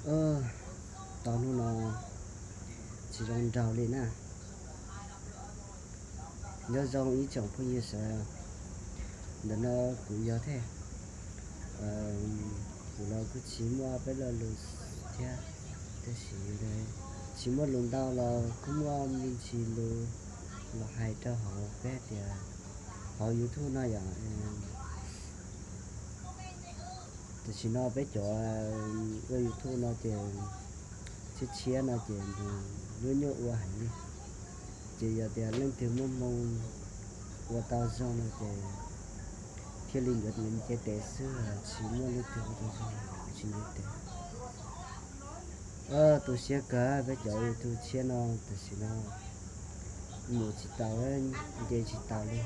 Ua, tau hnub no tsis zoo nraug li na. Nyob zoo ib tsoom phooj ywg sawv, ntawm no kuv yog Thej. Kuv los kuj tsis muaj peb lo lus thiab, tab sis tsis muaj lus ntau los kuj muaj me ntsis lus los hais rau hauv peb tias hauv YouTube no yom. Tam sim no peb cov ua YouTube no ces tshiab tshiab no ces nws nyuaj nyuaj ua heev li. Ces yog tias leej twg muaj hmoo ua tau zoo no ces thiaj li yuav nce tes xwb, tsis muaj leej twg ua tau zoo tsis nce tes. Tu siab kawg peb cov YouTube tshiab no tam sim no mus tsis tau, nce tsis tau li.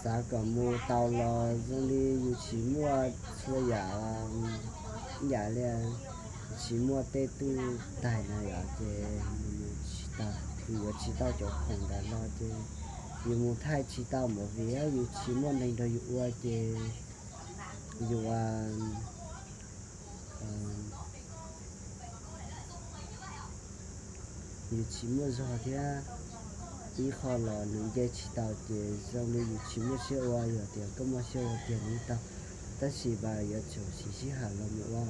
Xav kom mus tau los zoo li yus tsis muaj txhua yam, yam li yus tsis muaj tej tub tais na yom, ces mus tsis tau, yus yuav tsis tau cov khoom ntawd los ces yus mus thaij tsis tau movie, yus tsis muaj neeg nrog yus ua ces yus yus tsis muaj zog thiab. Ib qho los nws nce tsis tau ces zoo li yus tsis muaj siab ua, yog tias koj muaj siab ua tiag nws tau, tab sis mas yuav tsum siv sij hawm los mus ua,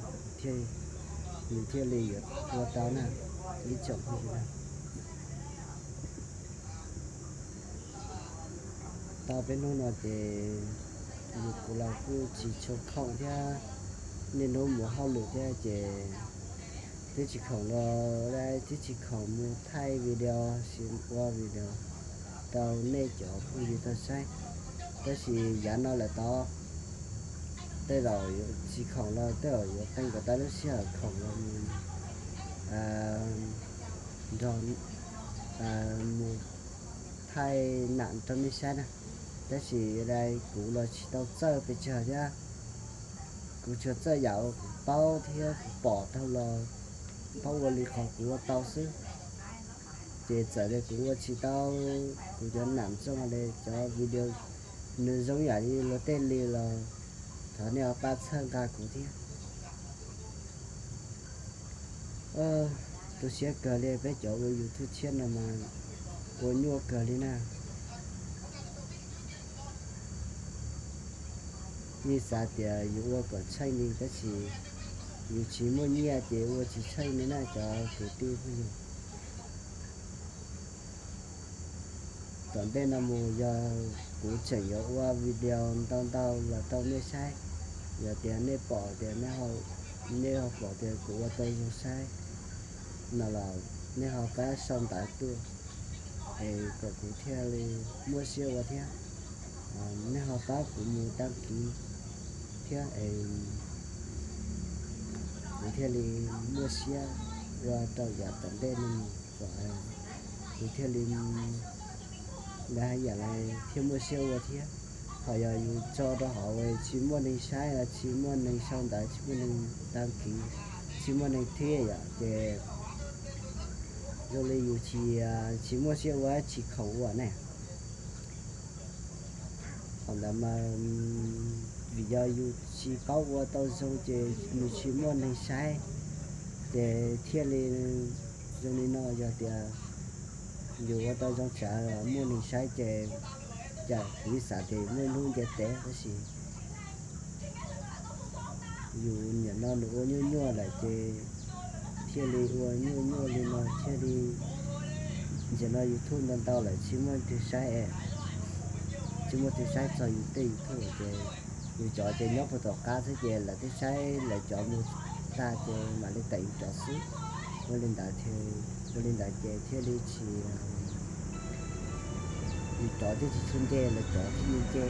nws thiaj li yuav ua tau na, ib tsoom phooj ywg na. Tau peb hnub no ces yus kuv los kuj tsis tshua khoom thiab, niaj hnub mus hauj lwm thiab ces twb tsis khoom los, twb tsis khoom mus thaij video, ua video rau nej cov phooj ywg tau saib. Tab sis yav no lawm tod tej zaum yuav tsis khoom los tej zaum yuav qee kom tau lub sij hawm khoom los mus nrog mus thaij nam rau nej saib na. Tab sis kuv los tsis tau txawj pes tsawg thiab, kuv tsuas txawj yam uas kuv paub thiab kuv pom tau los paub ua li qhov kuv ua tau xwb. Ces txawm tias kuv ua tsis tau kuv cov nam zoo li cov video, nws zoo yam li luag tej li los thov nej ho pab txhawb nqa kuv thiab. Tu siab kawg li, peb cov ua YouTube tshiab no mas ua nyuaj kawg li na. Yeej xav tias yus ua kom tsheej li tab sis yus tsis muaj nyiaj ces ua tsis tsheej li na cov kwv tij phooj ywg. Tom ntej no mus yog kuv tseem yuav ua video ntau ntau los rau nej saib. Yog tias nej pom tias, nej ho pom tias kuv ua tau zoo saib no los nej ho pab sau ntawv tuaj es kom kuv thiaj li muaj siab ua thiab. Nej ho pab kuv mus đăng ký thiab es kuv thiaj li muaj siab ua rau yav tom ntej no mus kom kuv thiaj li, lawv hais yam li thiaj muaj siab ua thiab. Ho yog yus tso rau hauv tsis muaj neeg saib, tsis muaj neeg sau ntawv, tsis muaj neeg đăng ký, tsis muaj neeg thiab yom, ces zoo li yus tsis, tsis muaj siab ua, tsis khoom ua ne. Thaum ntawd mas vim yog yus tsis paub ua tau zoo ces nws tsis muaj neeg saib, ces thiaj li zoo li no. Yog tias yus ua tau zoo tsawv muaj neeg saib ces cas kuv xav tias muaj ib hnub nce tes, tab sis yus nim no nws ua nyuaj nyuaj lawm ces thiaj li ua nyuaj nyuaj li no thiaj li, nim no YouTube ntau ntau lawm tsis muaj twg saib, tsis muaj twg saib txog yus tej YouTube ces yus cov ces nyob puag tom qab xwb ces lawv twb saib lawv cov mus tag ces mam li tawm yus cov xwb. Ua li ntawd, ua li ntawd ces thiaj li tsis, yus cov thiaj tsis tshua nce, lawv cov thiaj li nce.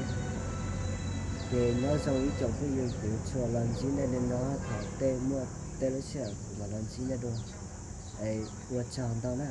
Ces nyob zoo ib tsoom phooj ywg, kuv tsuas los ntsib nej li no, thaum tej muaj tej lub sij hawm kuv mam los ntsib nej dua. Es ua tsaug ntau na.